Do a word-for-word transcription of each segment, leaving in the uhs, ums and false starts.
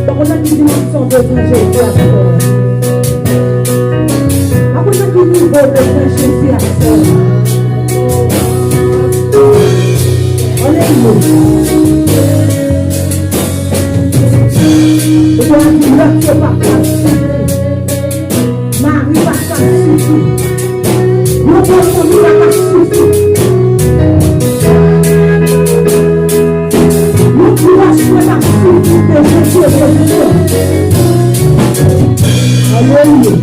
Pa konn nan ki dimansyon w bezwen Jezi aswè a. Pa konn nan ki nivo w bezwen Jezi aswè a. Alelouya. Ou wè di lòt yo pa ka sifi. Mari pa ka sifi. Yon bon fanmi pa ka sifi. Yon kouraj mwen pa sifi ke Jezi e Jezi. Alelouya.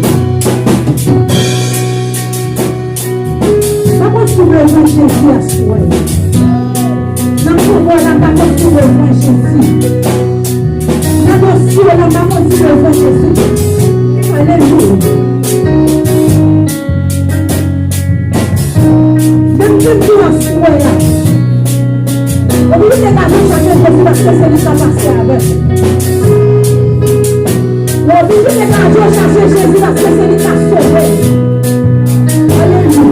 Sa konn si w bezwen Jezi aswè. Nan konvwa la, pa konn si w bezwen Jezi. Nan dosye w la, pa konn si w bezwen Jezi. Alelouya. Menm si w aswè a. Oblije degaje w chache Jezi paske se li k ap pase avè w. Oblije degaje w chache Jezi paske se li k ap sove. Alelouya.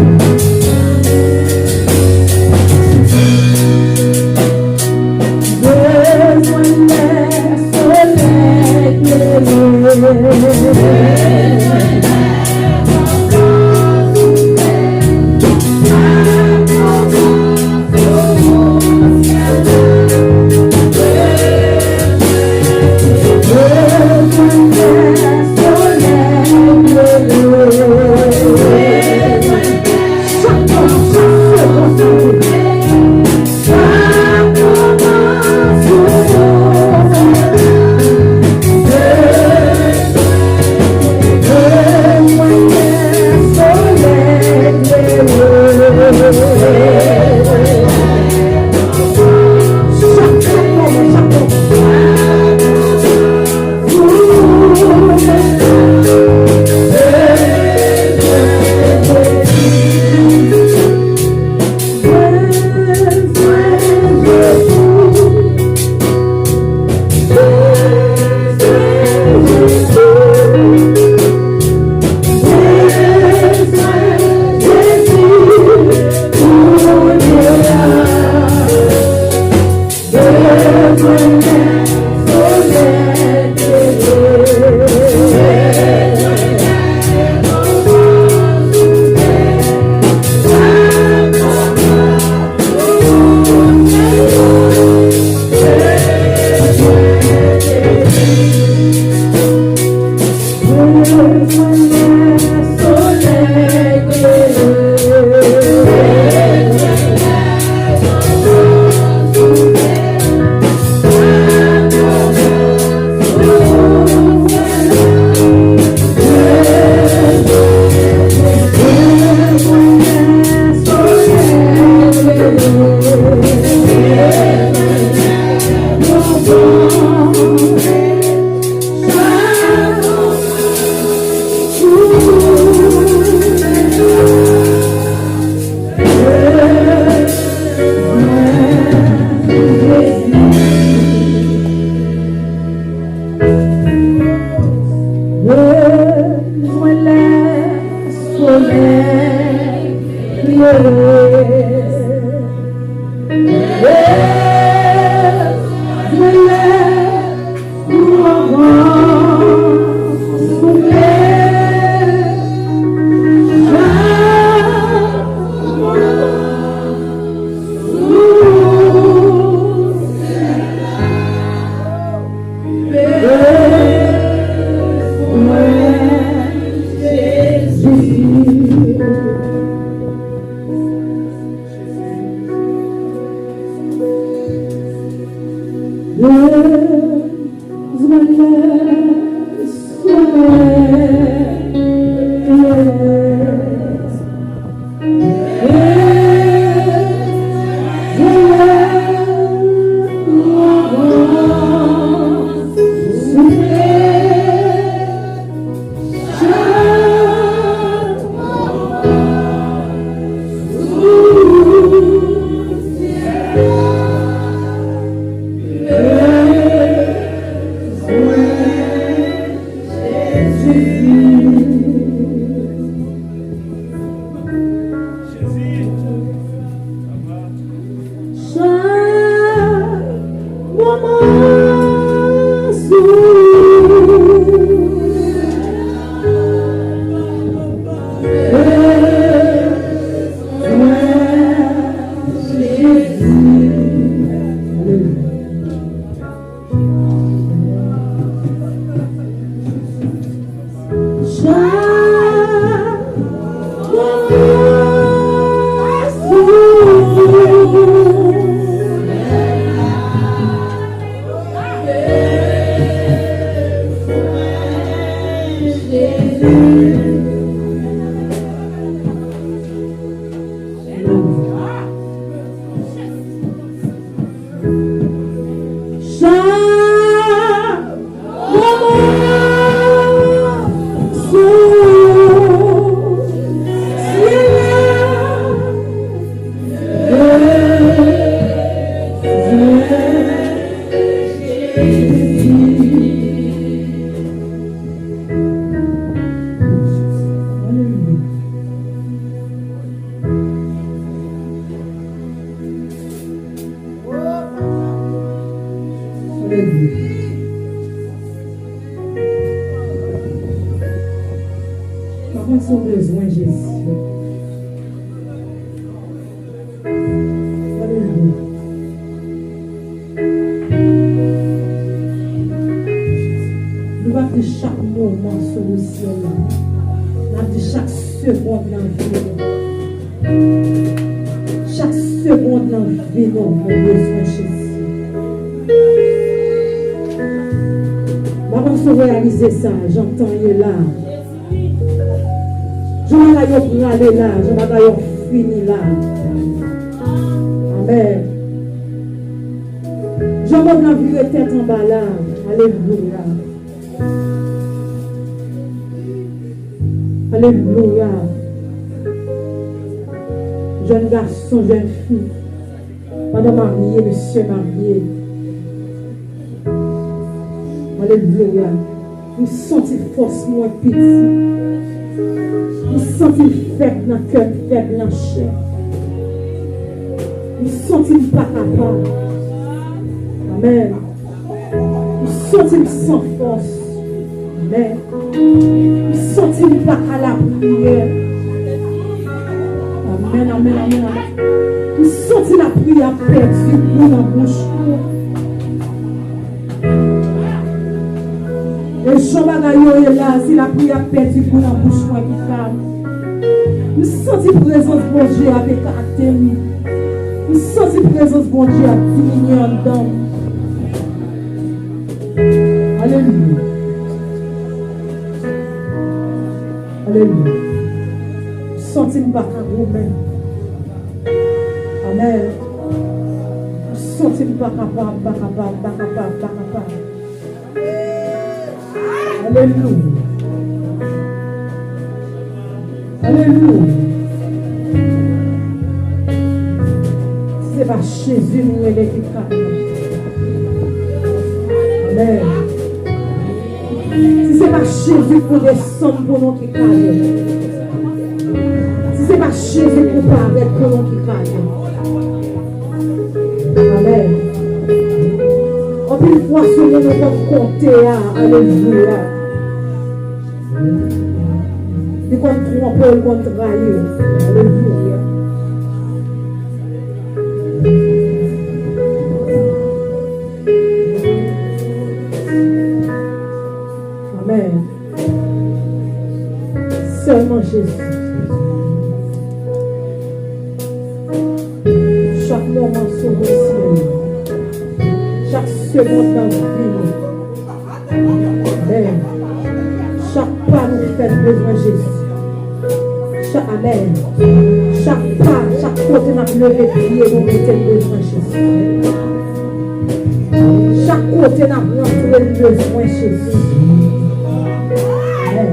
Bezwen lè solèy leve. Bezwen lè solèy leve. Bezwen lè Mwen konn si w bezwen Jezi. Alelouya. Nou va di chak moman sou syèl la. N ap di chak segonn nan vi nou. Chak segonn nan vi nou, nou bezwen Jezi. M pa konn si w reyalize sa, jan tan ye la. Jan bagay yo prale la, jan bagay yo fini la. Amèn. Jan mond lan vire tèt anba la. Alelouya. Alelouya. Jèn gason, jèn fi, madan marye, mesye marye. Alelouya. M santi fòs mwen piti. M santi m fèb nan kè m, fèb nan chè. M santi m pa kapab. Amèn. M santi m san fòs. Amèn. M santi m pa ka lapriyè. Amèn, amèn, amèn, amèn. M santi lapriyè ap pèdi gou nan bouch mwen. E jan bagay yo ye la, se lapriyè ap pèdi gou nan bouch mwen ki ka. M santi prezans Bondye ap ekate m. M santi prezans Bondye ap diminye anndan m. Alelouya. Alelouya. M santi m pa ka goumen. Amèn. M santi m pa kapab, pa kapab, pa kapab, pa kapab. Alelouya. Alelouya. Si se pa Jezi nou rele ki ka. Amèn. Si se pa Jezi pou desann pou nou ki ka. Si se pa Jezi pou parèt pou nou ki ka. Amèn. Anpil fwa sou moun nou konn konte a. Alelouya. Li konn twonpe w, li konn trayi w. Alelouya. Amèn. Sèlman Jezi. Chak moman sou dosye nou. Chak segonn nan vi nou. Amèn. Chak pa nou fè, nou bezwen Jezi. Chak, amèn. Chak pa, chak kote n ap leve pye nou mete, nou bezwen Jezi. Chak kote n ap rantre, nou bezwen Jezi. Amèn.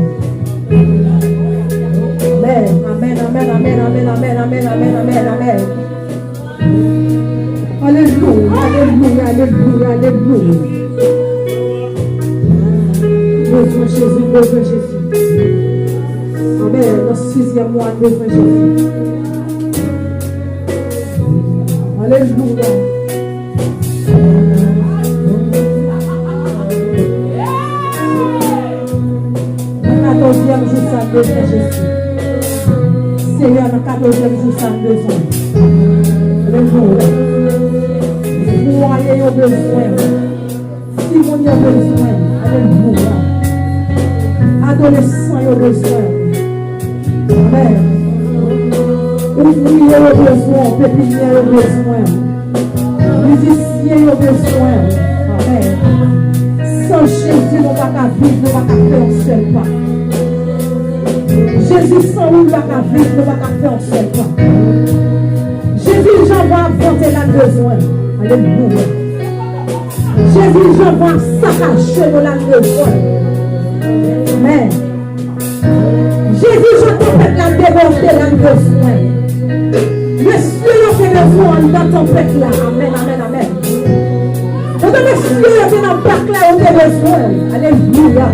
Amèn, amèn, amèn. Alelouya, alelouya, alelouya, alelouya. Bezwen Jezi, bezwen Jezi. Amèn. Nan sizyèm mwa, bezwen Jezi. Alelouya. Nan katòzyèm jou sa, n bezwen Jezi. Senyè, nan katòzyèm jou sa, n bezwen. Alelouya. Fwaye yo bezwen. Timoun yo bezwen. Alelouya. Adolesan yo bezwen. Amèn. Ouvriye yo bezwen w, pepinyè yo bezwen w. Mizisyen yo bezwen w. Amèn. San Jezi, nou pa ka viv, nou pa ka fè yon sèl pa. Jezi, san ou, nou pa ka viv, nou pa ka fè yon sèl pa. Jezi, jan van ap vante la, n bezwen w. Alelouya. Jezi, jan van ap sakaje nou la, n bezwen w. Amèn. Jezi, jan tanpèt la debòde la, n bezwen w. Mesye yo te bezwen w anndan tanpèt la. Amèn, amèn, amèn. Pandan mesye yo te nan bak la, yo te bezwen w. Alelouya.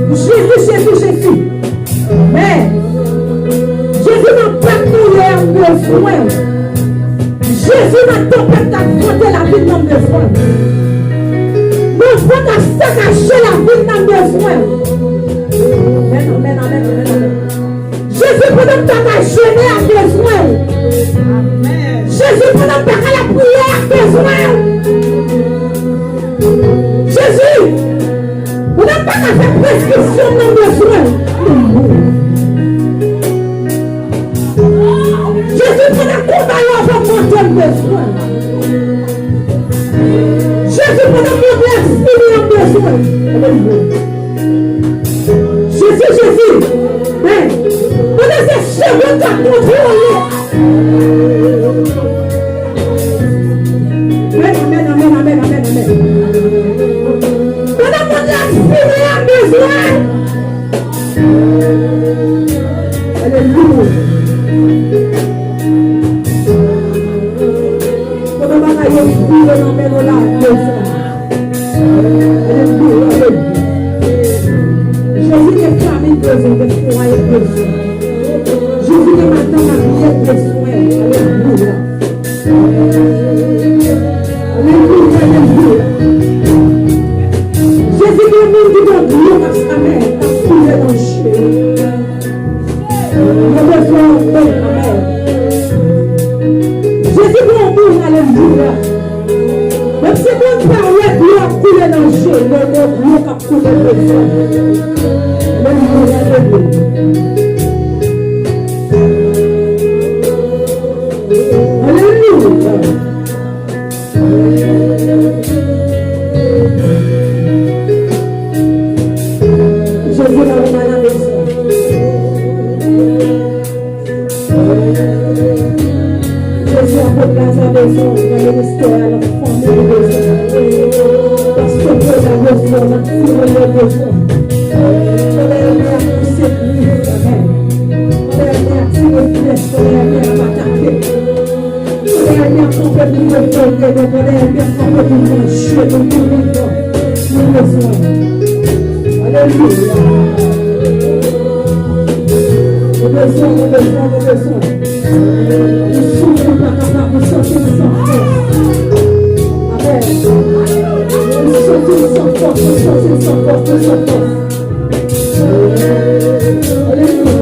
Jezi, Jezi, Jezi. Amèn. Jezi, nan bak nou ye a, n bezwen w. Jezi, nan tanpèt k ap vante, lavi m nan bezwen. Nan van k ap sakaje, lavi m nan bezwen. Amèn, amèn, amèn, amèn, amèn. Jezi, pandan m pa ka jene, ap bezwen. Jezi, pandan m pa ka lapriyè, ap bezwen. Jezi, pandan m pa ka fè preskrisyon m nan bezwen. Jezi, pandan konba yo ap ogmante m bezwen. Jezi, pandan konba ap fini an bezwen. Jezi, Jezi, men, pandan se segonn k ap kontwole. Amèn, amèn, amèn, amèn, amèn, amèn. Pandan konba ap fini an bezwen. Alelouya. Kote bagay yo vire nan men nou la, bezwen. Alelouya, alelouya. Jezi gen fanmi bezwen, gen fwaye bezwen. Jezi gen madanm marye bezwen. Alelouya. Alelouya, alelouya. Jezi gen moun ki gen dlo k ap, amèn, k ap koule nan je yo. Yo bezwen yon bon, amèn. Jezi gen yon moun, alelouya. Menm si moun pa wè dlo ap koule nan je yo, gen dlo k ap koule bezwen. Alelouya, alelouya. Alelouya. Jezi, la ou malad bezwen. Jezi, apot Laza bezwen, nan ministè a, nan fanmi bezwen. Pastè Pòl la bezwen, nan timoun yo bezwen. Fò Bèlmè ap pouse plis, amèn. Fò Bèlmè atire flèch, fò Bèlmè ap atake. Pandan ènmi ap kanpe pou l retire nou, pandan ènmi ap kanpe pou l manje nou, pou nou pran, nou bezwen. Alelouya. Nou bezwen, nou bezwen, nou bezwen. Nou soufri, nou pa kapab, nou santi nou san fòs. Amèn. Nou santi nou san fòs, nou santi nou san fòs, nou san fòs. Alelouya.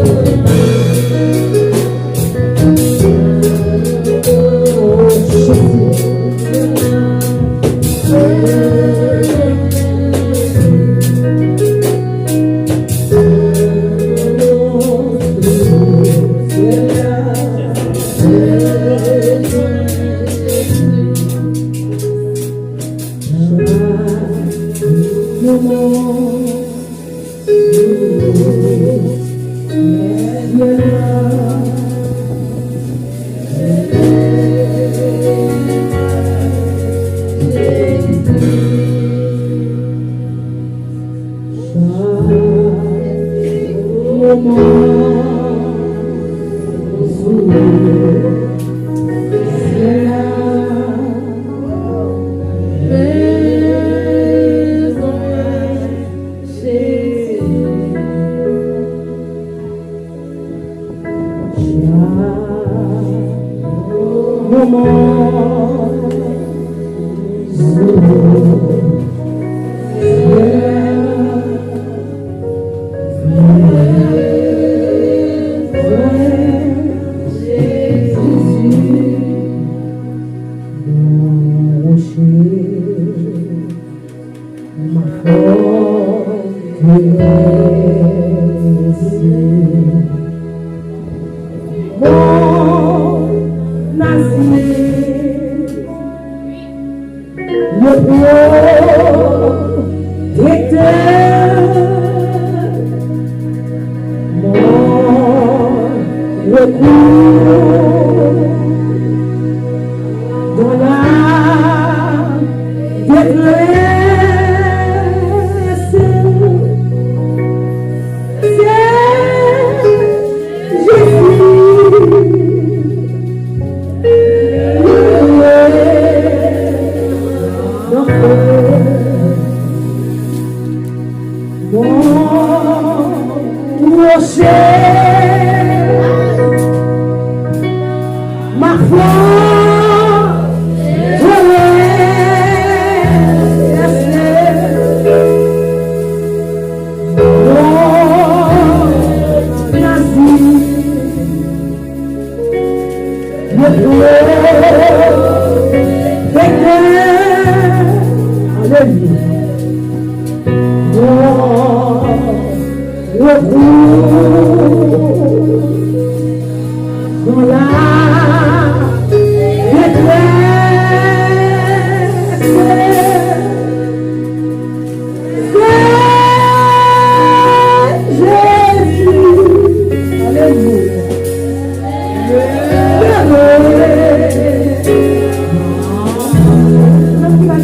Yo pwotektè, mon rekou dans la détresse.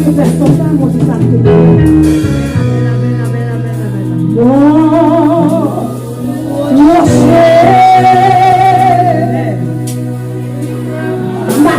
Fè son sa, mwen di sa m te. Amèn, amèn, amèn, amèn, amèn, amèn. Mon Dieu, ma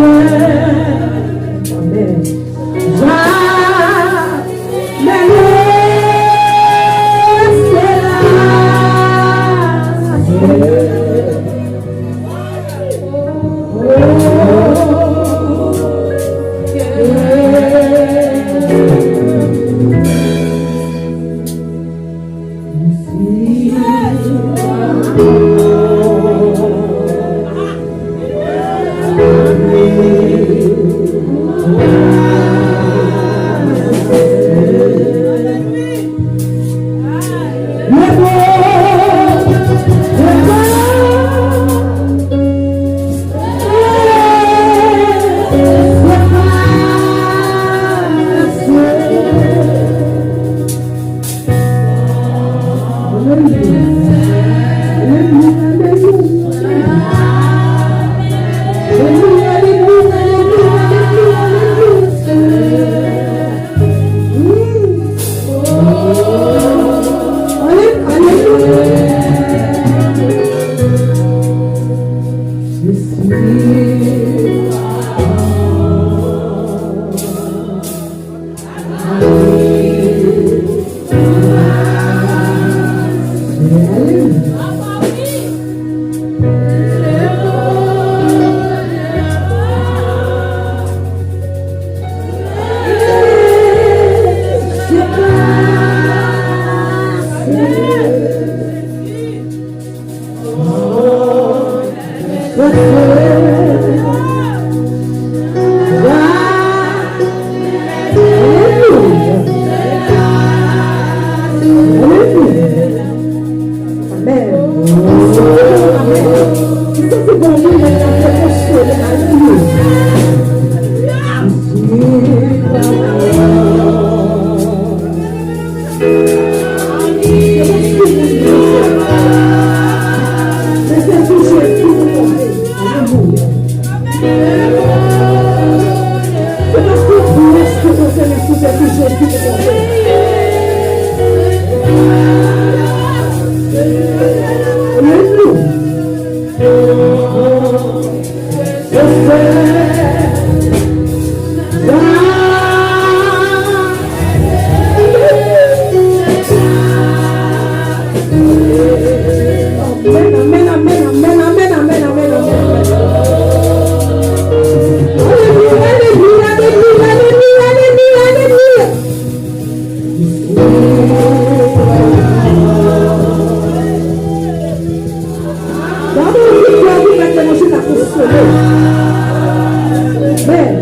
forteresse. Amèn. Amèn. Ki santi bon moun nan k ap fè konsyans. Alelouya. Amen, amen, amen. Aleluya, aleluya, aleluya, aleluya, aleluya, aleluya. Gade yon viktwa pou mèt demontre la pou sove. Amen.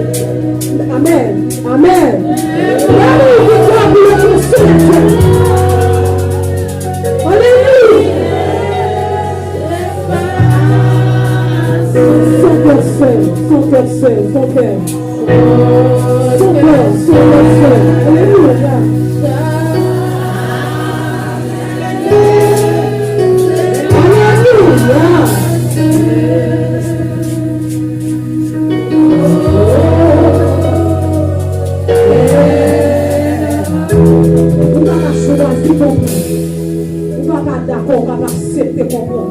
Amen. Amen. Gade yon viktwa pou mèt demontre la. Aleluya. Son kè sèl, son kè sèl, son kè. Son kè, son kè sèl. Aleluya. Aleluya. Ou pa ka chwazi konprann. Ou pa ka dakò, ou pa ka aksepte konprann.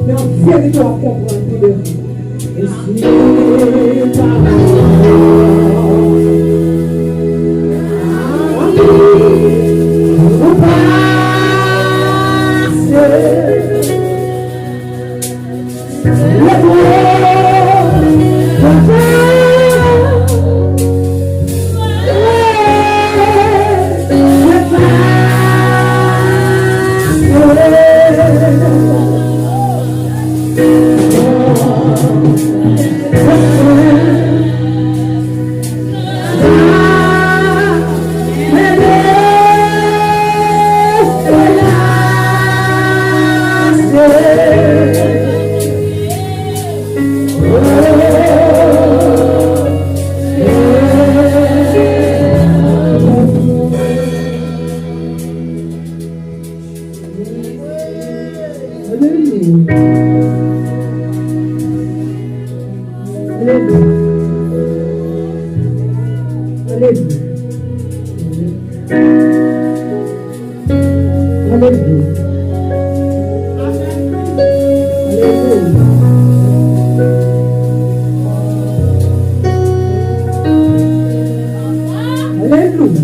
Men an verite, w ap konprann pi devan. E si pa ou pase, Aleluya. Aleluya. Aleluya. Aleluya. Aleluya. Aleluya.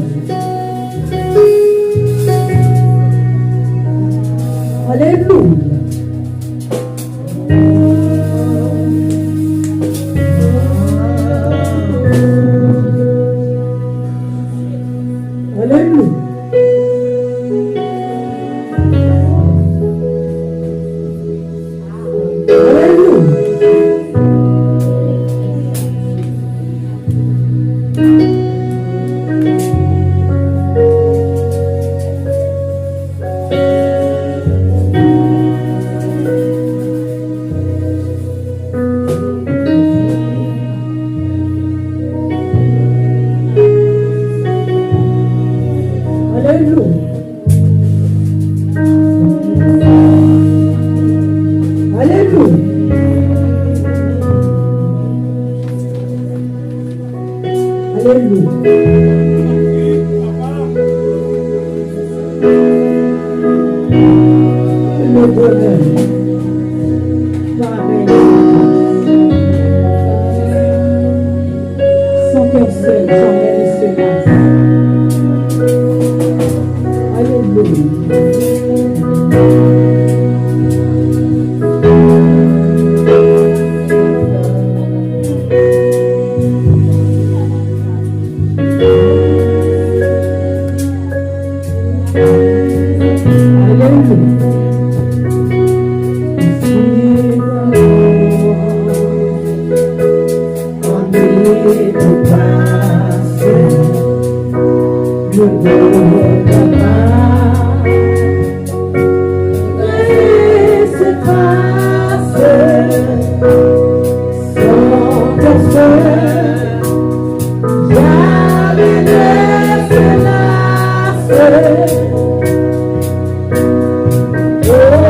Aleluya. Aleluya. Aleluya. Aleluya. Aleluya. Aleluya. Le bonheur. Amen. Son kè sèl, jamè li sera. Aleluya. Aleluya. Anni pou pase, nou papa lese pase, san pase, jamè lese pase. Oh.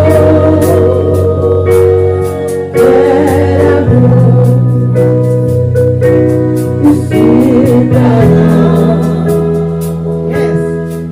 Yes.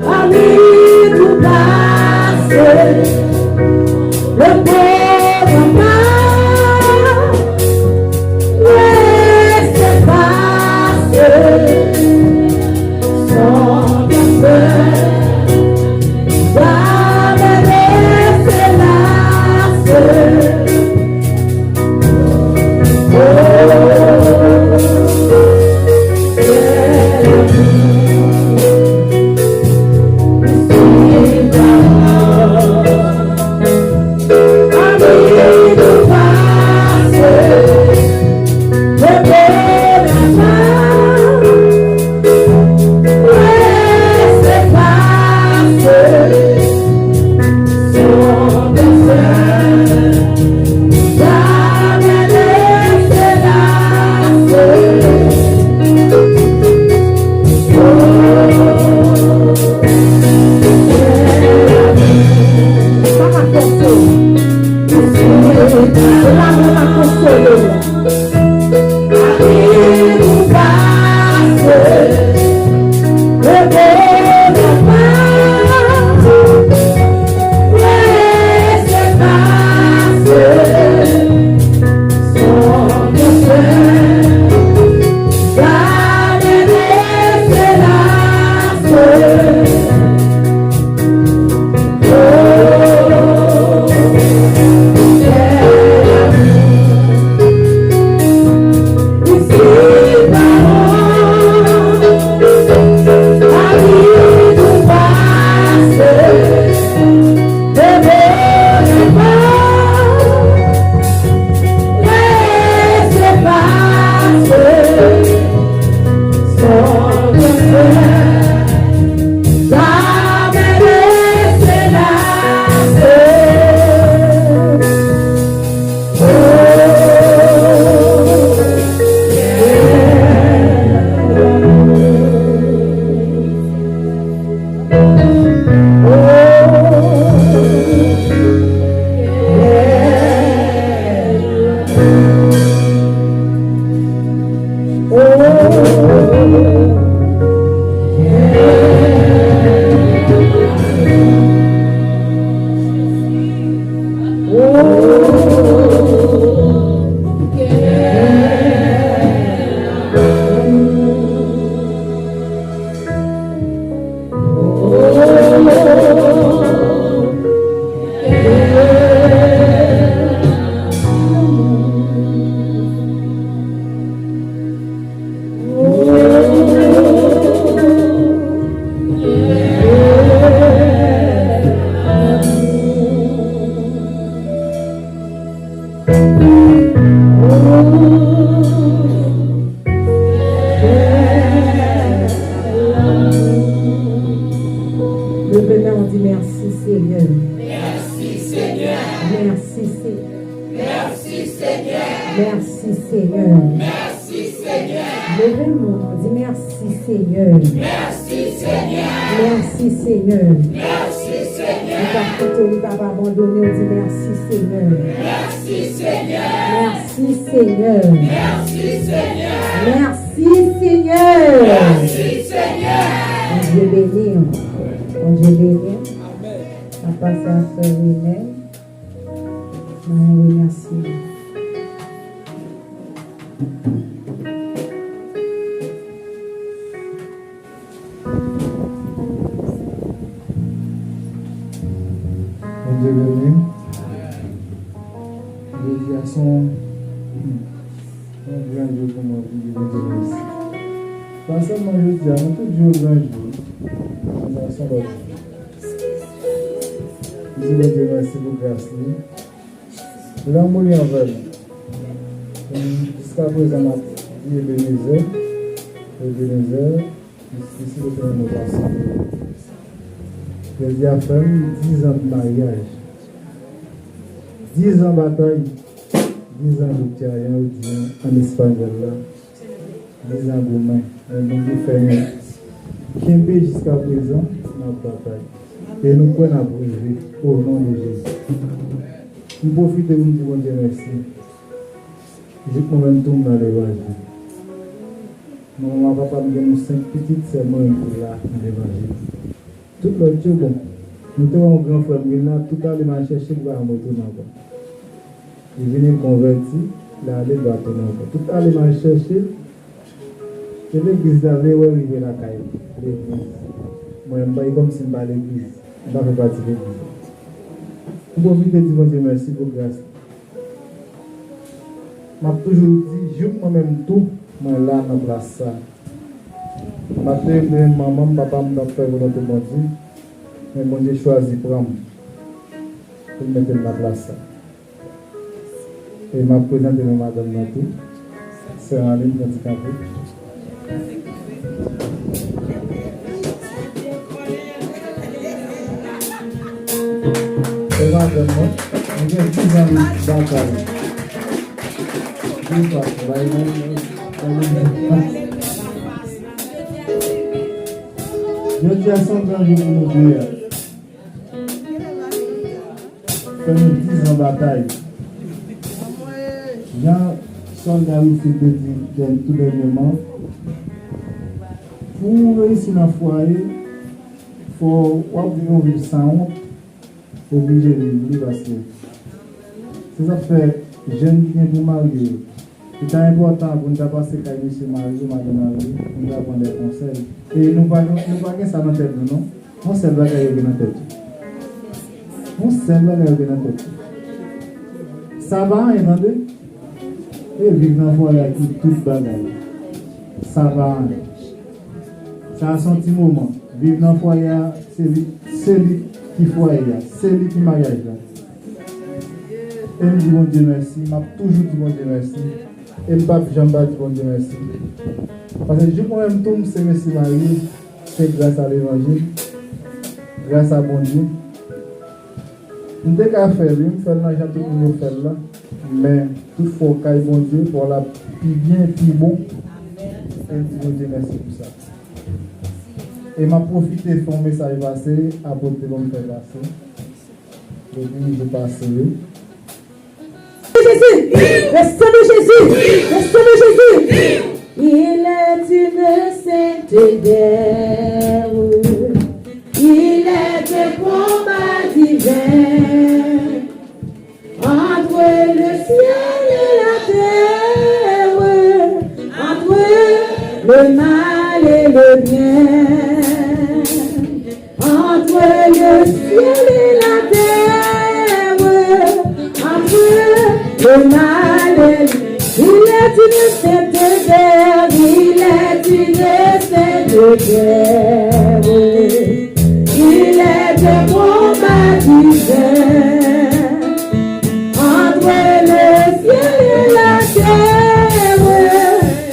Leve men w, di, mèsi, Senyè. Mèsi, Senyè. Mèsi, Senyè. Mèsi, Senyè. Mèsi, Senyè. Mèsi, Senyè. Leve men w, di, mèsi, Senyè. Mèsi, Senyè. Mèsi, Senyè. Mèsi, Senyè. Li p ap kite w, li p ap abandone w, di, mèsi, Senyè. Mèsi, Senyè. Mèsi, Senyè. Mèsi, Senyè. Mèsi, Senyè. Mèsi, Senyè. Bondye beni w. Bondye beni w. Amèn. N ap pase a sè Renel. Mwen remèsye w. Bondye beni w. Jodi a se yon, yon gran jou pou mwen pou di Bondye mèsi. Pa sèlman jodi a, men tout jou gran jou. Jodi a se yon lòt jou. M di Bondye mèsi pou gras li. Lanmou li anvè nou. Jiska prezan n ap di Ebenezè, Ebenezè, jiskisi Letènèl nou pase. Jodi a fè m diz an de maryaj. Diz an batay. Diz an de tiraillement, yo di an espanyòl la. Diz an goumen, men Bondye fè nou kenbe jiska prezan, n ap batay. E nou kwè n ap rive, o non de Jezi. M pwofite pou m di Bondye mèsi. Jouk mwen menm tou m nan levanjil. Mwen menm ak papa m gen nou senk pitit, sèlman youn ki la nan levanjil. Tout lòt yo, bon, nou te wè yon gran frè m vin la, tout ale m al chèche l, li pa janm retounen ankò. Li vini, l konvèti, l ale, l pa tounen ankò. Tout ale m al chèche l, se legliz li t ale wè, rive lakay li. Legliz. Mwen, m pa, e kòmsi m pa legliz. M pa fè pati legliz la. M pwofite di Bondye mèsi pou gras li. M ap toujou di, jouk mwen menm tou, mwen la nan plas sa. M ap te renmen manman m, papa m t ap fè volonte Bondye, men Bondye chwazi pran m pou l mete m nan plas sa. E m ap prezante nou madanm nan tou. Sè Anlin, pran ti kanpe. E madanm mwen, nou gen diz an batay. Diz an batay. Jodi a se yon gran jou pou nou de a. Fè nou diz an batay. Jan sòlda Wilfrid te di dèn-, tou dènyèman, pou w reyisi nan fwaye, fò w ap viv yon vi sanwont, oblije viv li, paske se sa k fè jèn ki gen pou marye yo, li ta enpòtan pou n ta pase kay mesye marye, madanm marye, pou n ta pran de konsèy. E nou pa, nou pa gen sa nan tèt nou, non. Yon sèl bagay yo gen nan tèt yo. Yon sèl bagay yo gen nan tèt yo. Sa pa anyen, tande. E viv nan fwaye a ki tout bagay. Sa pa anyen. Sa a se yon ti moman. Viv nan fwaye a, se li, se li ki fwaye a, se li ki maryaj la. E m di Bondye mèsi, m ap toujou di Bondye mèsi. E m p ap janm pa di Bondye mèsi. Paske jouk mwen menm tou, m se mesye marye, se gras a levanjil, gras a Bondye. M te ka fè l, wi, m fè l nan jan tout moun yo fè l la. Men, tout fwa w kay Bondye, fwa w la pi byen, pi bon. E m di Bondye mèsi pou sa. E m ap pwofite fè yon mesaj pase, apot te ban m fè pase. Epi, je pase, wi. Jésus, le sang de Jésus, le sang de Jésus. Il est une sainte guerre, il est un combat divin entre le ciel et la terre, entre le mal et le bien. Entre le ciel et la terre, entre le mal et le... Il est une sainte guerre, il est une sainte guerre. Il est un combat divin. Entre le ciel et la terre,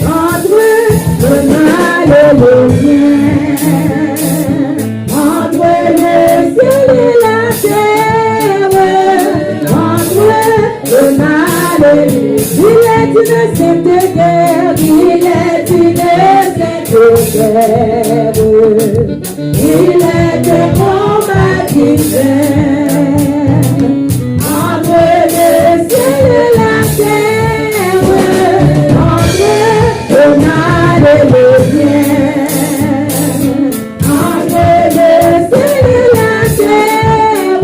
entre le mal et le bien, entre le ciel et la terre, entre le mal et le... Il est une sainte guerre, il est une sainte guerre. Il est un combat divin entre le ciel et la terre, entre le mal et le bien, entre le ciel et la terre, entre le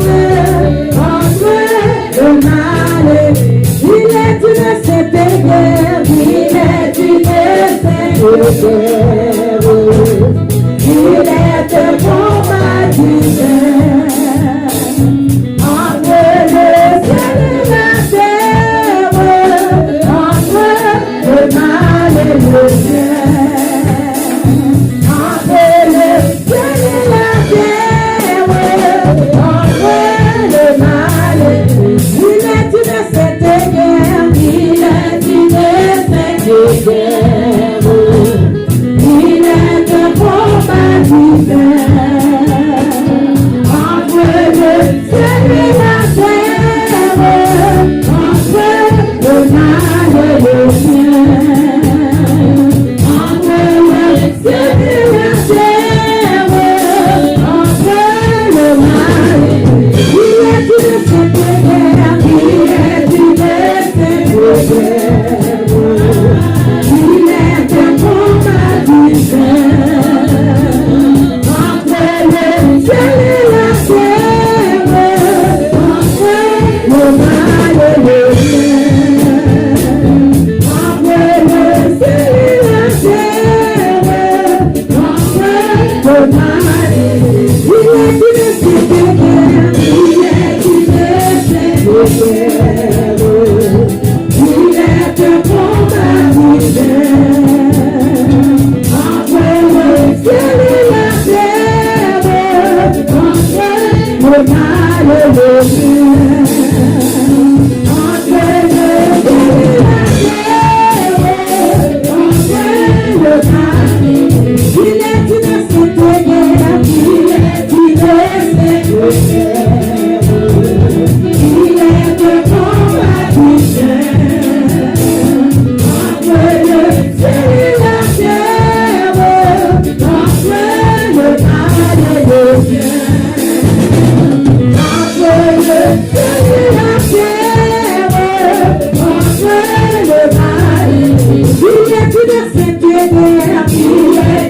mal et... Il est une sainte guerre, il est une sainte guerre. Il est un combat divin entre le ciel et la terre, entre le mal et le bien, entre le ciel et la terre, entre le mal et le... Il est une sainte guerre, il est une sainte guerre. Il est un combat divin entre le ciel et la terre, entre le mal et le bien, entre le ciel et la terre, entre le mal et le... Il est une sainte guerre, il est une Alelouya. Alelouya.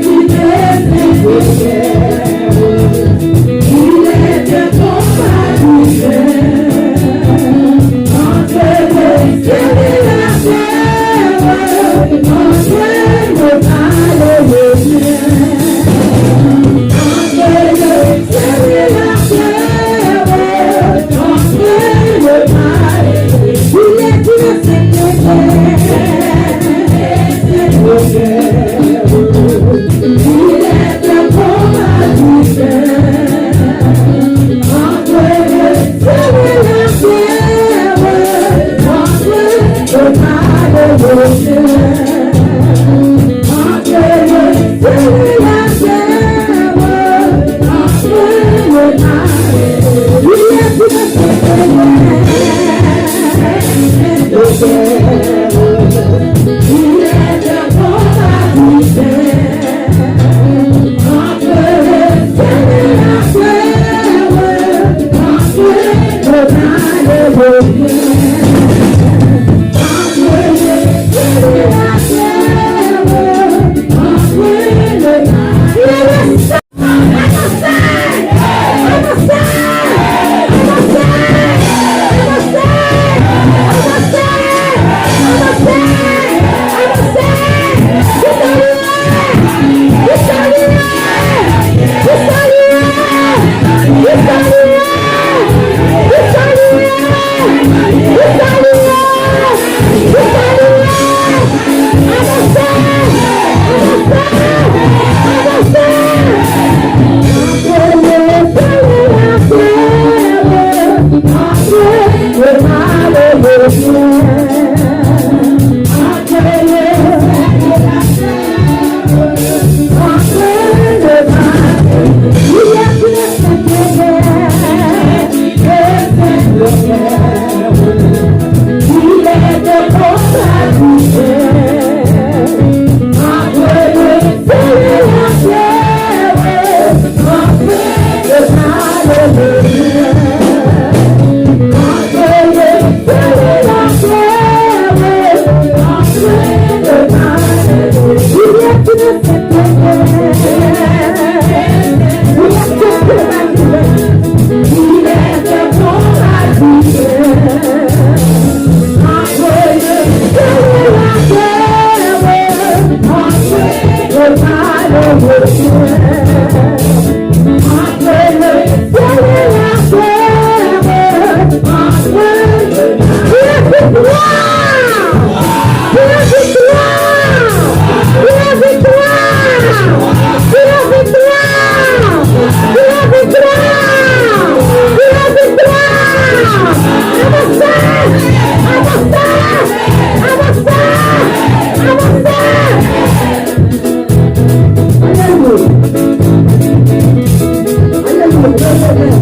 Leve men.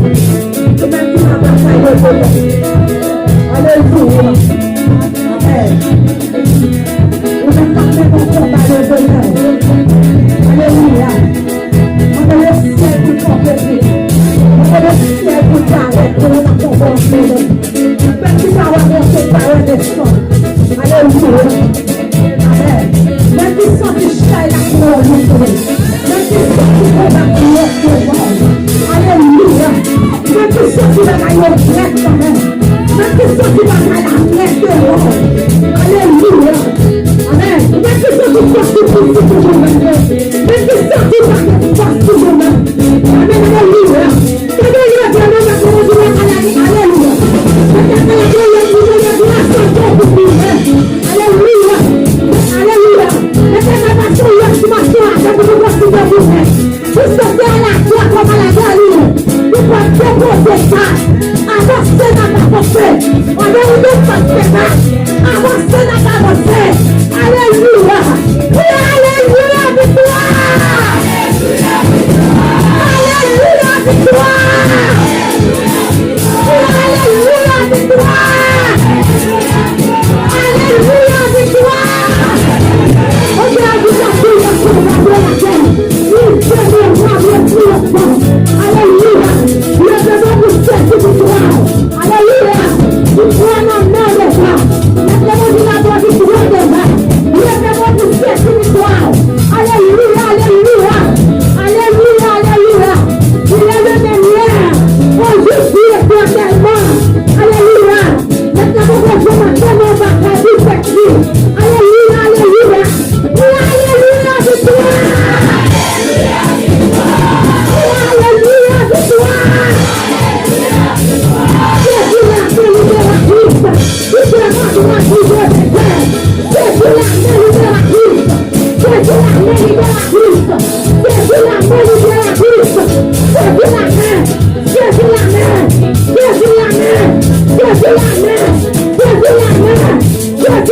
Ou menm ki nan batay, leve men. Alelouya. Amèn. Ou menm k ap mennen yon konba, leve men. Alelouya. Mande Lesyèl pou l kanpe pou ou. Mande Lesyèl pou l parèt pou ou nan konba w ap mennen. Menm ki pa wè monte, pa wè desann. Alelouya. Amèn. Menm ki santi chay la pran w lou. Menm ki santi konba pran w devan w. Alelouya. Menm ki santi bagay yo rèd kanmenm. Menm ki santi bagay la rèd devan w. Alelouya. Amèn. Menm ki santi fòs ou piti pou ou menm. Menm ki santi pa gen fòs pou ou menm. Amèn. Alelouya. Tande yo di non, men konnen di la, alelouya. Mwen te fè alelouya pou mwen, gras ankò pou mwen. Alelouya.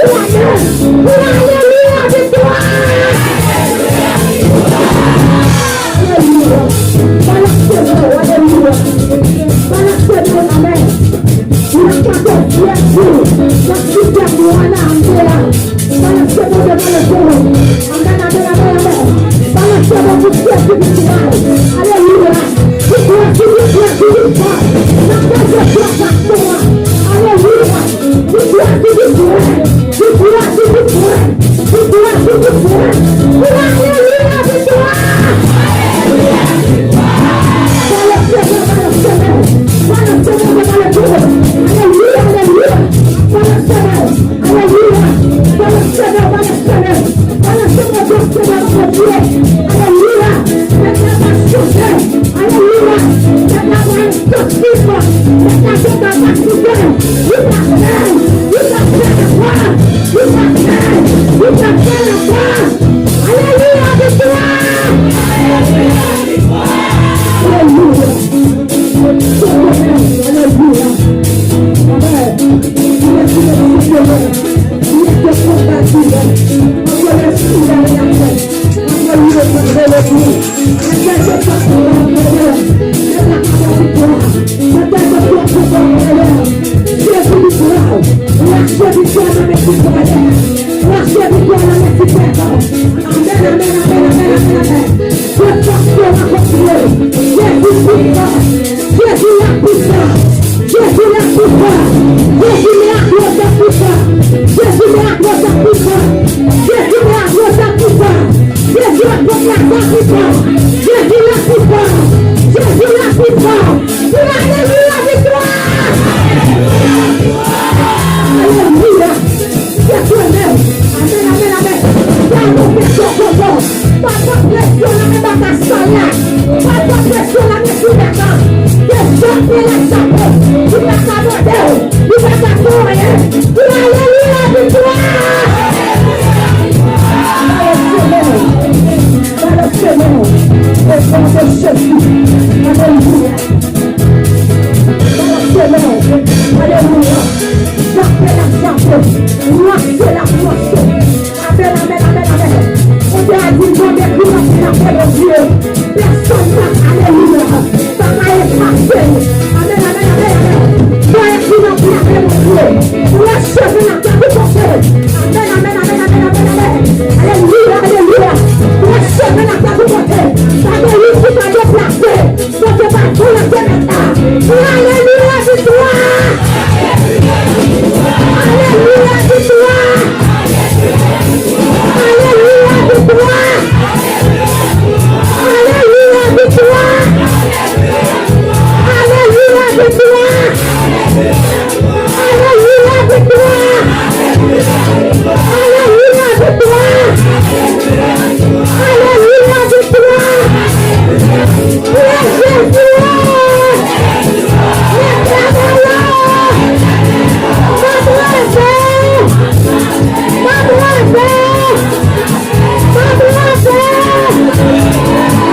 Alelouya, viktwa! Alelouya! Balanse men w, alelouya! Balanse men w, amèn! Nan katòz jou, nan sizyèm mwa nan ane a, balanse Bondye, balanse men w! Amèn, amèn, amèn, amèn! Balanse men w pou Jezi viktwa! Alelouya! Viktwa, viktwa, viktwa! Nan katòz jou, alelouya! Viktwa sou viktwa! Viktwa sou viktwa! Viktwa sou viktwa! Alelouya, viktwa! Ba Lesenyè, ba Lesenyè! Ba Lesenyè, ba Lesenyè! Alelouya, alelouya! Ba Lesenyè! Alelouya! Ba Lesenyè, ba Lesenyè! Ba Lesenyè, ba Lesenyè, ba Lesenyè! Alelouya! Lesenyè, ba Lesenyè! Alelouya! Satan pa enstoktif, Satan pa patizan, li pa pè, li pa pè lankò, li pa pè, li pa pè lankò. Alelouya, viktwa! Alelouya! Alelouya! Amèn. Mèsi, Senyè. Mèsi, konba divin. Antre lespri a reyaksyon. Antre lespri a reyaksyon. Jezi viktwa! Lache viktwa nan men sitwayen! Lache viktwa nan men sitwayen! Amèn, amèn, amèn, amèn, amèn, amèn! Jezi viktwa! Jezi viktwa! Jezi lapisan! Jezi lapisan! Jezi milagrezan pisan! Jezi milagrezan pisan! Jezi milagrezan pisan! Jezi ap pran plas la pisan! Jezi lapisan! Jezi lapisan! Alelouya, viktwa! Alelouya! Jezi menm! Amèn, amèn, amèn! Gade yon kesyon kontan! Pa pran presyon nan men batay sa la! Pa pran presyon nan men sou tèt la! Deja te la chapo! Li pa ka mande w! Li pa ka fè w anyen! Di alelouya, viktwa! Ba Lesenyè! Ba Lesenyè! O non de Jezi! Alelouya! Ba Lesenyè! Alelouya! Chape la chape! Lanse la lanse! Amèn, amèn, amèn, amèn. Bondye a di, mande pou lanmou nan fè Bondye. Pèsonn pa, alelouya, pa ka efase. Amèn, amèn, amèn, amèn. Voye pou lanmou nan fè Bondye. Voye cheve nan tèt ou pote. Amèn, amèn, amèn, amèn, amèn, amèn. Alelouya, alelouya. Voye cheve nan tèt ou pote. Pa gen youn ki ka deplase. Bondye pa tou nan semèn la. Alelouya, viktwa! Alelouya, viktwa! Alelouya, viktwa! Alelouya, viktwa! Alelouya, viktwa! Alelouya, viktwa! Alelouya, viktwa! Alelouya, viktwa! Glwa Jezi! Mèt travay la! Mèt travay! Mèt travay! Mèt travay!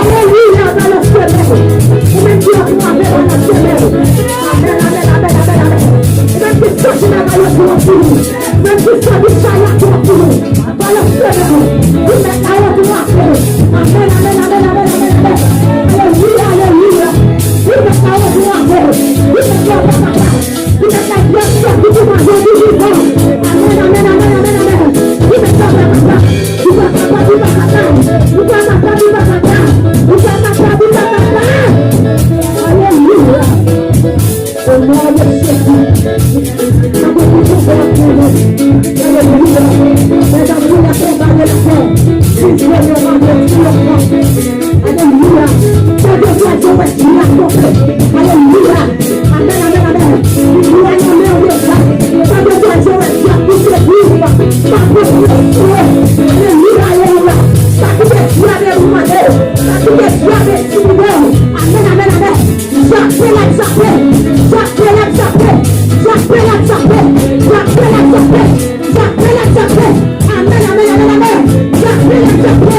Alelouya, ba Lesenyè! Ou menm ki ap travay, ba Lesenyè! Amèn, amèn, amèn, amèn, amèn! Ou menm ki santi bagay yo twò pou ou! Menm ki santi sa yo twò pou ou! Ba Lesenyè! Ou mèt travay pou ou! Amèn, amèn, amèn, amèn, amèn, amèn! Alelouya, alelouya! Ou mèt travay pou ou! Ou mèt travay pou ou! Li mèt la, li ap sòti pou manje di vivan. Amèn, amèn, amèn, amèn, amèn. Li mèt la, li pa kapab. Li pa kapab, li pa kapab. Li pa kapab, li pa kapab. Li pa kapab, li pa kapab. Alelouya. O non de Jezi. Alelouya. Alelouya. Alelouya. Alelouya. Alelouya. Alelouya. Amèn, amèn, amèn. Viktwa nan men w deja. Sa vle di w wè dyab ki te viv, pa pran presyon. Alelouya, alelouya. Sa ki te dyab e mande, sa ki te dyab e entimide w. Amèn, amèn, amèn. Jape l ap jape. Jape l ap jape. Jape l ap jape. Jape l ap jape. Jape l ap jape. Amèn, amèn, amèn, amèn. Jape l ap jape.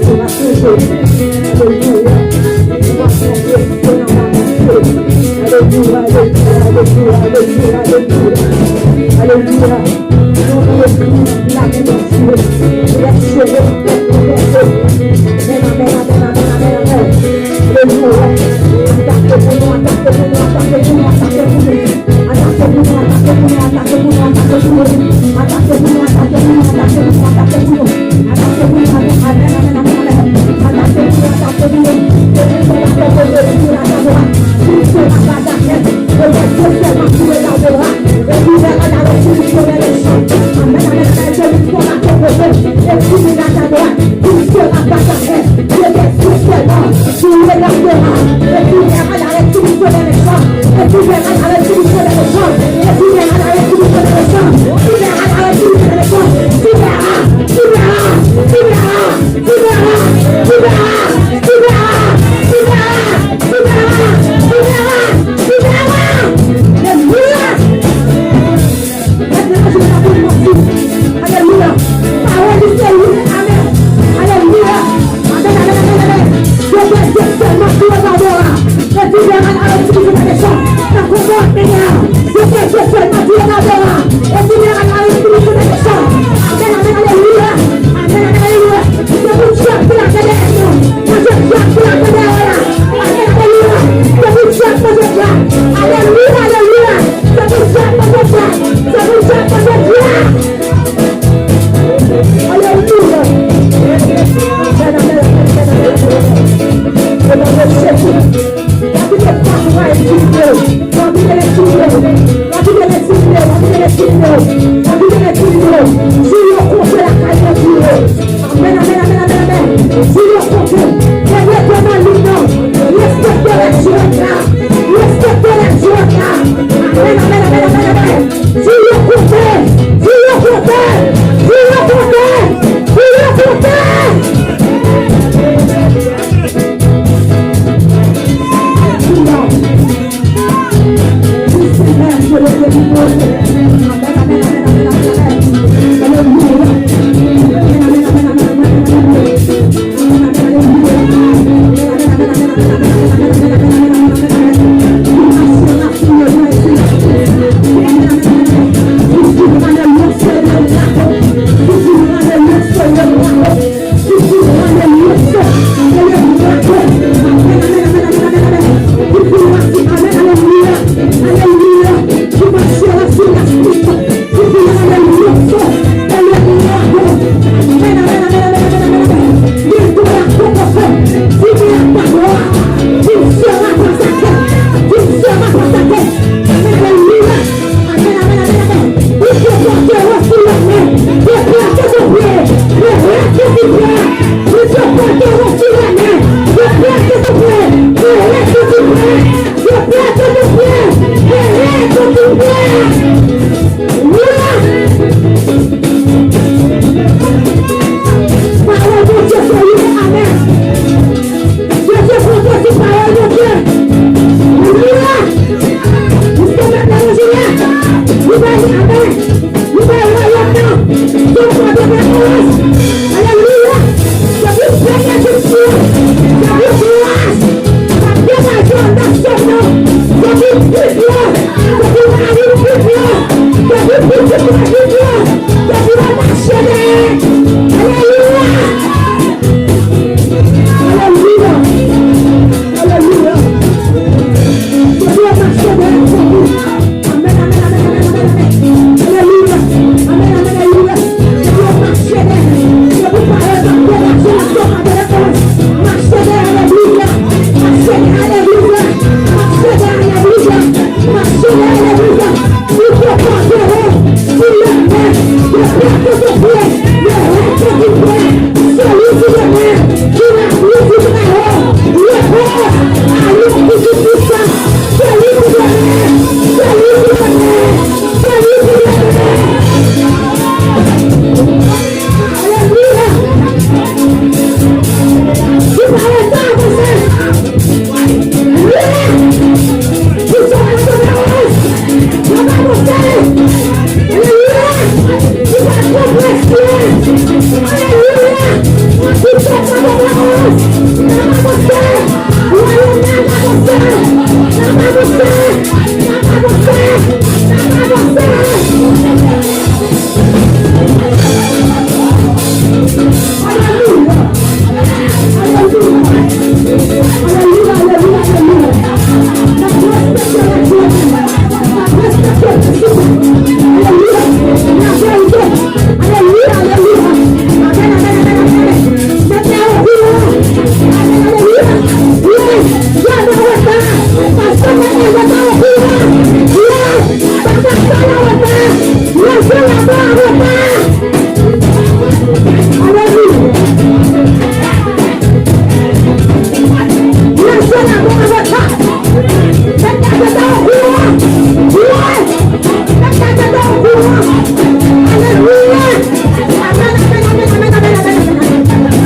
Bondye va chanje. Alelouya. Ou va chanje. Alelouya, alelouya, alelouya, alelouya, alelouya. Alelouya. Nou nan lespri, nan lame Bondye. Lè cheve nan tèt nou, lè cheve. Amèn, amèn, amèn, amèn, amèn, amèn. Alelouya. Atake pou nou, atake pou nou, atake pou nou, atake pou nou. Atake pou nou, atake pou nou, atake pou nou, atake pou nou. Atake pou nou, atake pou nou, atake pou nou, atake pou nou. Atake pou nou, atake, amèn, amèn, amèn, amèn. Atake pou nou, atake pou nou. Ke nou fè la fè pou nou, pou la fè pou nou. Pou nou fè la fè pou nou. Epi lè an adare sou misyon lè mechan. Amèn, amèn, amèn. Ke nou fè la fè pou nou. Epi lè an adare sou misyon lè mechan. Epi lè an adare sou misyon lè mechan. Epi lè an adare sou misyon Di yo konte lakay yo pou yo. Amèn, amèn, amèn, amèn, amèn. Di yo konte. Kenbe tèt nan liy nan. Respekte règ jwèt la. Respekte règ jwèt la. Amèn, amèn, amèn, amèn, amèn. Di yo konte. Di yo konte. Di yo konte. Di yo konte. Amèn, amèn, amèn, amèn, amèn. Ou te pote w sou lamen, deplase tou pre, deplase tou pre. Ou te pote w sou lamen, deplase tou pre, deplase tou pre, deplase tou pre, deplase tou pre. Wi! Pawòl Bondye se wi, amèn. Bondye konte sou pawòl Bondye. Alelouya. Jiska mentnan, nou jwenn la. Nou ba li amèn. Nou ba li wayòm nan. Donk, pa de referans. Alelouya. Depi benediksyon, depi gras, pa degaje anndan sèm nan. Depi pit la, depi mari pit la, depi pitit la pit la, depi yo mache dèyè. Alelouya. Alelouya. Alelouya. Depi yo mache dèyè, amèn, amèn, amèn, amèn, amèn, amèn. Alelouya. Amèn, amèn, alelouya. Depi yo mache dèyè, depi pawòl sa degaje anndan sèm nan, mache dèyè, alelouya. Mache dèyè, alelouya. Mache dèyè, alelouya. Mache dèyè, alelouya. Ou te pote w sou lamen, deplase tou pre, deplase tou pre. Seli ki demen, ki lapli, ki travay, repons a yon pitit pwisan. Seli ki demen, seli ki demen, seli ki demen. Alelouya. Ki pawòl sa, avanse. Alelouya. Ki pawòl sa, avanse. Alelouya. Alelouya. Ki pa konplèks. Alelouya. Ki pawòl sa, avanse. Wayòm nan avanse. Avanse. Avanse. Avanse. Alelouya. Alelouya. Alelouya, alelouya, alelouya. N ap respekte règ Bondye. N ap respekte prensip. Alelouya. N ap verite. Alelouya, alelouya. Amèn, amèn, amèn, amèn. Mèt la okouran. Amèn, alelouya. Wi, gade reta. Pastè Manuel, mèt la okouran. Wi, papa Sal la reta. Leve laba reta. Alelouya. Leve laba reta. Mèt la okouran. Wi. Mèt la okouran. Alelouya. Amèn, amèn, amèn.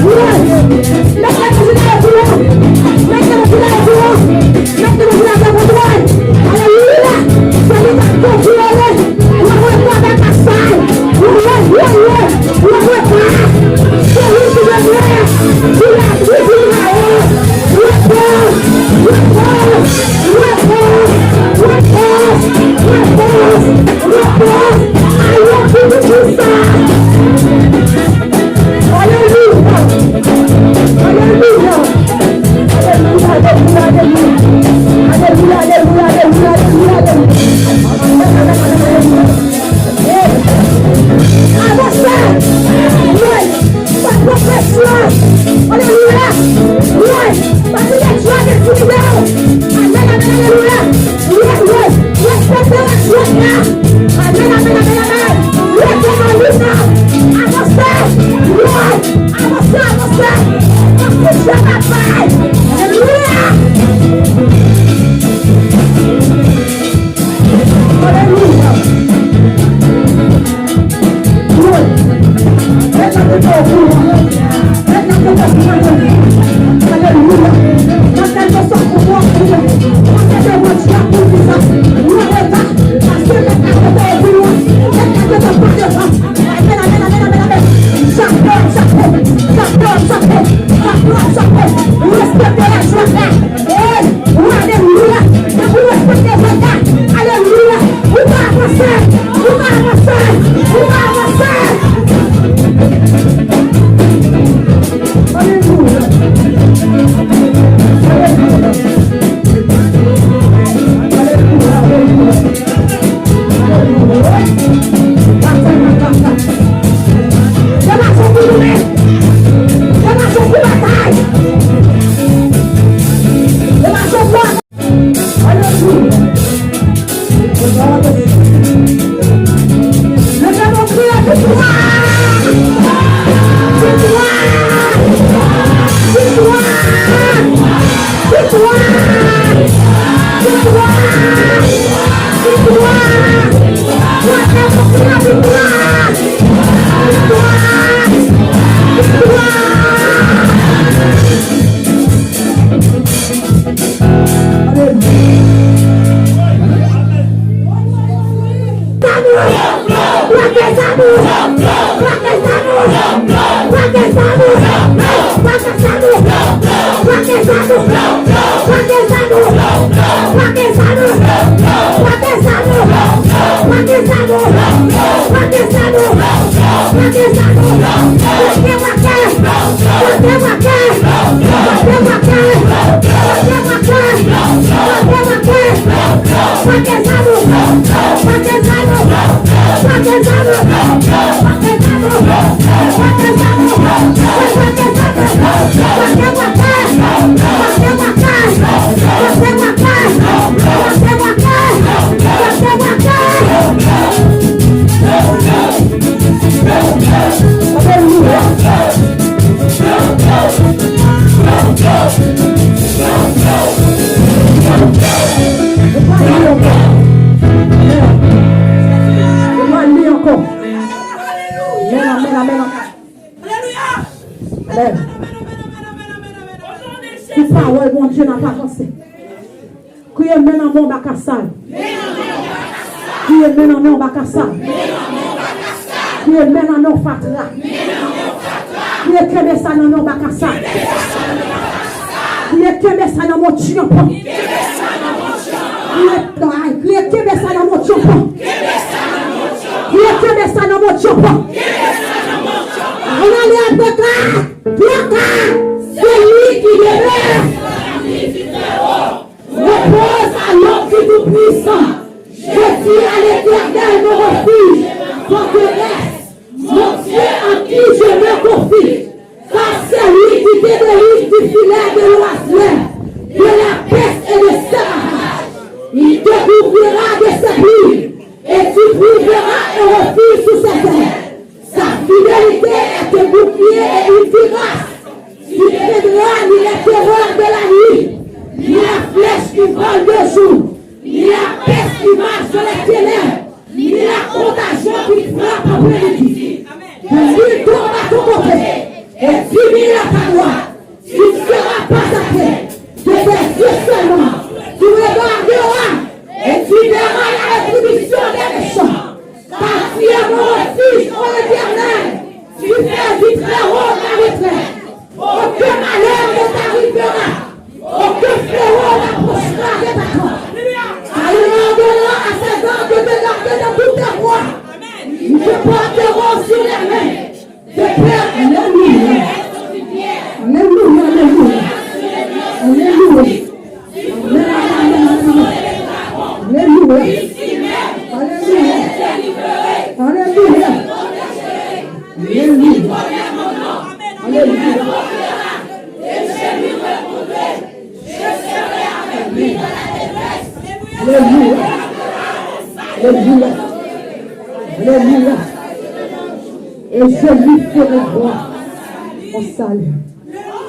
Wi. Mèt la okouran. Mèt la okouran. Mèt la okouran. Alelouya. Se li k ap kontwole. Ou wè pa baka sa. Ou wè, ou wè, ou wè pa. Se li ki demen, ki lapli, ki travay. Repons, repons, repons, repons, repons, repons. Alelouya. Alelouya. Alelouya. Alelouya, alelouya, alelouya. Alelouya, alelouya, alelouya, alelouya, alelouya. Alelouya. Hey! Avanse! Hey! Pa pran presyon! Alelouya! Hey! Pa kite djab entimide w! Amèn, amèn, alelouya! Alelouya. Leve men w, kriye viktwa! Viktwa! Viktwa! Viktwa! Viktwa! Viktwa! Leve men w, kriye viktwa! Viktwa! Viktwa! Ou pral li ankò. Ou pral li ankò. Amèn, amèn, amèn, amèn. Amèn. Ki pawòl Bondye n ap avanse. Kriye men nan men w baka sal. Kriye men nan men w baka sal. Kriye men nan men w fatra. Kriye kenbe sa nan men w baka sal. Kriye kenbe sa nan men w tyanpan. Kriye, ay, kriye kenbe sa nan men w tyanpan. Kriye kenbe sa nan men w tyanpan. Ann ale apre ka. Twa ka, celui qui demeure repose à l'ombre du Tout-Puissant. Je dis à l'Éternel, mon refuge, forteresse, mon Dieu en qui je me confie. Car c'est lui qui te délivre du filet de l'oiseleur, de la peste et de ses ravages. Il te couvrira de ses plumes, et tu trouveras un refuge sous ses ailes. Sa fidelite est un bouclier et une cuirasse. Tu ne craindras ni les terreurs de la nuit, ni la flèche qui vole de jour, ni la peste qui marche dans les ténèbres, ni la contagion qui frappe en plein midi. Dix mille tombent à ton côté et dix mille à ta droite, tu ne seras pas atteint. De tes yeux seulement, tu regarderas et tu verras la rétribution des méchants. Car tu es mon refuge, ô Éternel, tu fais du très haut ma retraite. Aucun malheur ne t'arrivera, aucun fléau n'approchera de ta tente. Car il ordonnera à ses anges de te garder dans tous tes voies. Ils te porteront sur les mains. Alelouya. Alelouya, alelouya. Alelouya. Amèn, amèn, amèn, amèn, amèn. Alelouya. Alelouya. Alelouya. Alelouya. Alelouya. Alelouya. Alelouya. Alelouya. Et je lui ferai voir mon salut.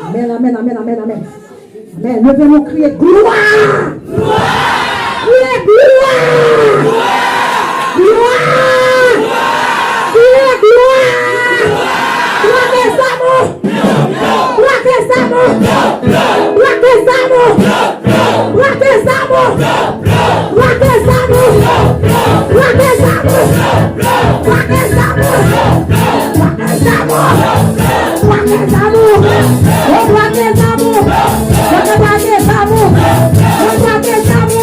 Amèn, amèn, amèn, amèn, amèn. Amèn. Leve men w, kriye glwa! Glwa! Kriye glwa! Glwa! Glwa! Glwa! Glwa ke zanmi! Glwa ke zanmi! Glwa ke zanmi! Glwa ke zanmi! Glwa ke zanmi! Glwa ke zanmi! Glwa ke zanmi! Glwa ke zanmi! Glwa ke zanmi! Glwa ke zanmi!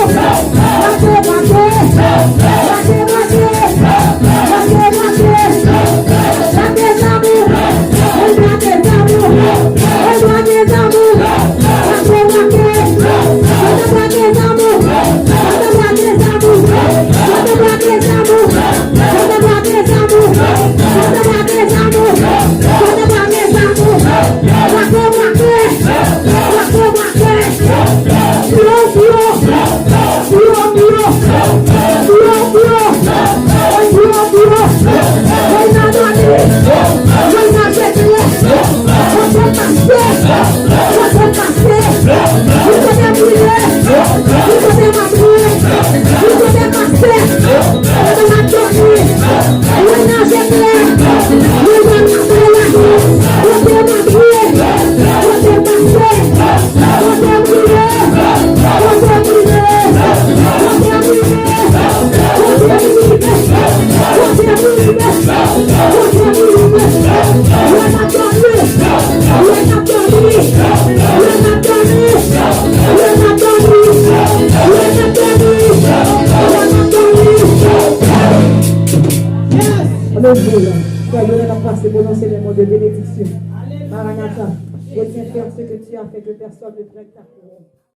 Frè Lionel ap pase, prononse les mots de bénédiction. Maranatha, retiens ferme ce que tu as fait, que personne ne prenne ta couronne.